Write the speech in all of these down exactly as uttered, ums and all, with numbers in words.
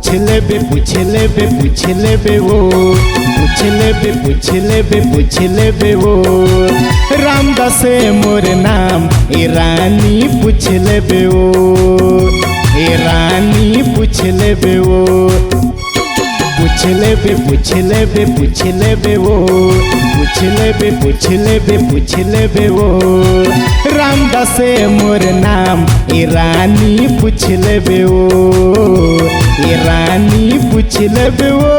पूछ लेबे, पूछ लेबे, पूछ लेबे वो, पूछ लेबे, पूछ लेबे, पूछ लेबे वो। रामदास ए मोर नाम, ए रानी पूछ लेबे वो, ए रानी पूछ लेबे वो। पूछ लेबे, पूछ लेबे, पूछ लेबे वो, पूछ लेबे, पूछ लेबे, पूछ लेबे वो। रामदास ए मोर नाम, ए रानी पूछ लेबे वो, ए रानी पूछ लेबे वो।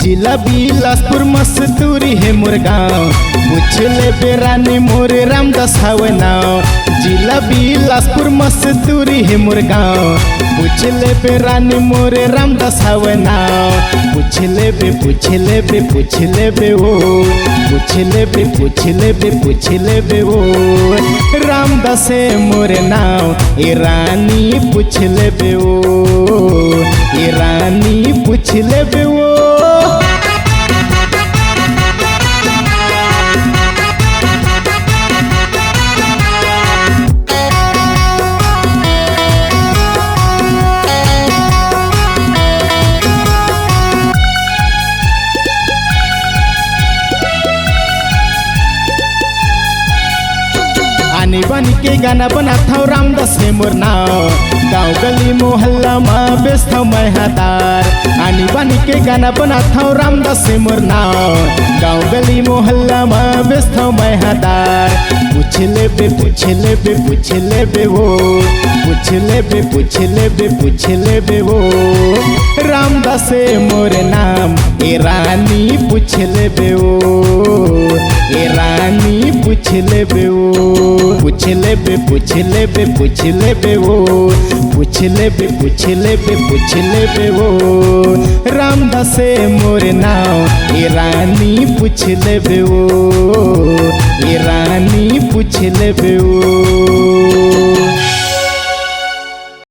जिला बिलासपुर मस्तूरी हे मोर गाँव, पूछ लेबे रानी मोर रामदास हवे नाव। जिला बिलासपुर मस्तूरी हे मोर गाँव, पूछ लेबे रानी मोर रामदास हवे नाव। पूछ लेबे, पूछ लेबे, पूछ लेबे वो, पूछ लेबे, पूछ लेबे, पूछ लेबे वो। रामदास ए मोर नाव, ए रानी पूछ लेबे वो, ए रानी पूछ लेबे वो। आनी बानी के गाना बनाथव रामदास हे मोर नाव, गाँव गली मोहल्ला मा बेचथव मैं हा दार। आनी बानी के गाना बनाथव रामदास हे मोर नाव, गाँव गली मोहल्ला मा बेचथव मैं हा दार। पूछ लेबे, पूछ लेबे, पूछ लेबे वो, पूछ लेबे, पूछ लेबे, पूछ लेबे वो। रामदास ए मोर नाम, ए रानी पूछ लेबे वो, ए रानी पूछ लेबे वो। पूछ लेबे, पूछ लेबे, पूछ लेबे वो, पूछ लेबे, पूछ लेबे, पूछ लेबे वो। रामदास ए मोर नाव, ए रानी पूछ लेबे वो, ए रानी पूछ लेबे वो।